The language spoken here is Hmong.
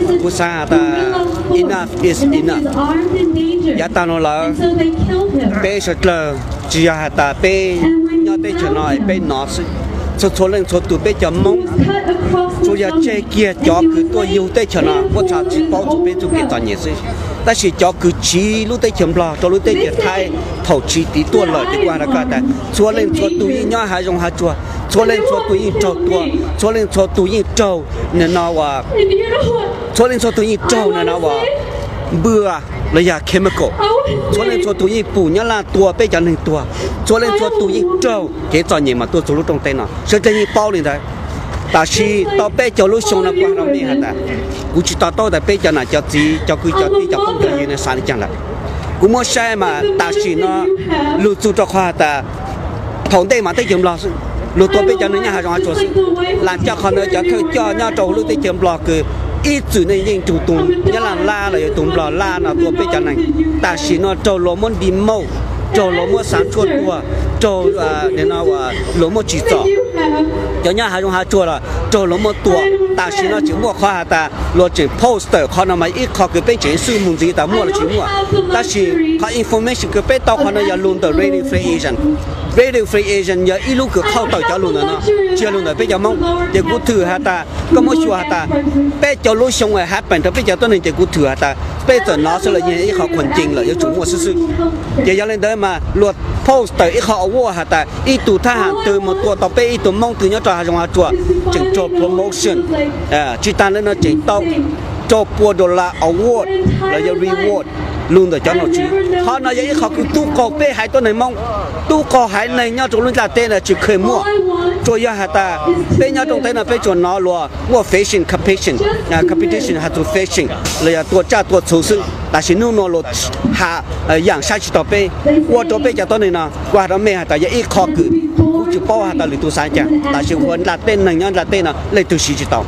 Kuv xav has tas enough is enough. Yav tag no lawm, peb sawv dlawg tsis yog has tas peb nyob teb chaws no es peb nov xwb. Txhua txhua leej txhua tus peb cov Hmoob, tsuas yog tseg kiag cov kws tuaj yug teb chaws no, muab txha tsis paub txug peb txuj kev txom nyem xwb. Tab sis cov kws tsiv lub teb chaws Nplog rau lub teb chaws Thaib thaum tsiv tid tuaj lawm ces kuv has rau koj tas txhua leej txhua tus yeej nyob hav zoov hav tsuag, txhua leej txhua tus yeej raug tua, txhua leej txhua tus yeej raug, no, txhua leej txhua tus yeej raug, no, npua los yog chemical. Txhua leej txhua tus yeej pum nyob laj tua peb cov neeg tuag. Txhua leej txhua tus yeej raug kev txom nyem mas tuaj txug lub rooj teb no, sawv dlawg yeej paub li ntawd. Tam sim tau peb caug lub xyoo no kuv has rau mej has tas kuv tsis to taub tas peb cov nam cov txiv, cov kwv cov tij, cov phooj cov ywg no xav li cas lawm. Kuv muab saib mas tam sim no lug txug rau qhov has tas thaum ntej mas teb chaws Nplog xwb, luag tua peb cov neeg nyob hav zoov hav tsuag xwb. Lam coj qhov ntawd cov thawj coj nyob rau lub teb chaws Nplog kws ib txwm nej yeej tug tug nyob laj lab los yog tug Nplog laj no tua peb cov neeg. Tam sim no raug luag muab demote, raug luag muab xav tshuaj tuag, raug, no, luag muab tsim txom. Cov nyob hav zoov hav tsuag los raug luag muab tua. Tam sim no tseem muaj qhov has tas luag tseem post tawm qhov no mas ib qho kws peb tseem xwb mus ntxiv tas muaj los tsis muaj. Tab sis qhov information kws peb tau qhov no yog lug ntawm Radio Free Asia. Radio Free Asia yog ib lub kws qhauj tawm cov lug ntawm no, tsis yog lug ntawm peb cov Hmoob. Ces kuv thwm has tas koj muab xyuas has tas peb caug lub xyoo es happen rau peb cov tuab neeg ces kuv thwm has tas peb txawm nov xwb los yeej ib qho khuas ncees lawm yuav tsum muaj xwb xwb. Ces yog li ntawd mas luag post tawm ib qho award has tas ib tug thab ham twg mus tua tau peb ib tug Hmoob twg nyob rau hav zoov hav tsuag tseem raug promotion. Tsis tas li no tseem tau rau pua dollar award los yog reward lug ntawm cov nom tswv. Qhov no yog ib qho kws tub qaug peb haiv tuab neeg Hmoob, tub qaug haiv neeg nyob rau lub nplaj teb no tsis kheev muaj. Tsuas yog has tas peb nyob rooj teb no peb tsuas nov luag muaj fishing competition, competition has txug fishing los yog tua tsaj tua txhu xwb. Tam sim nub nuav luag has yaam saib tsis taug peb, ua rau peb cov tuab neeg no kuv has rau mej has tas yog ib qho kws kuv tsis paub has tas lwm tus xav cas, tam sim ua nplaj teb neeg nyob nplaj teb no leej twg siv tsis tau.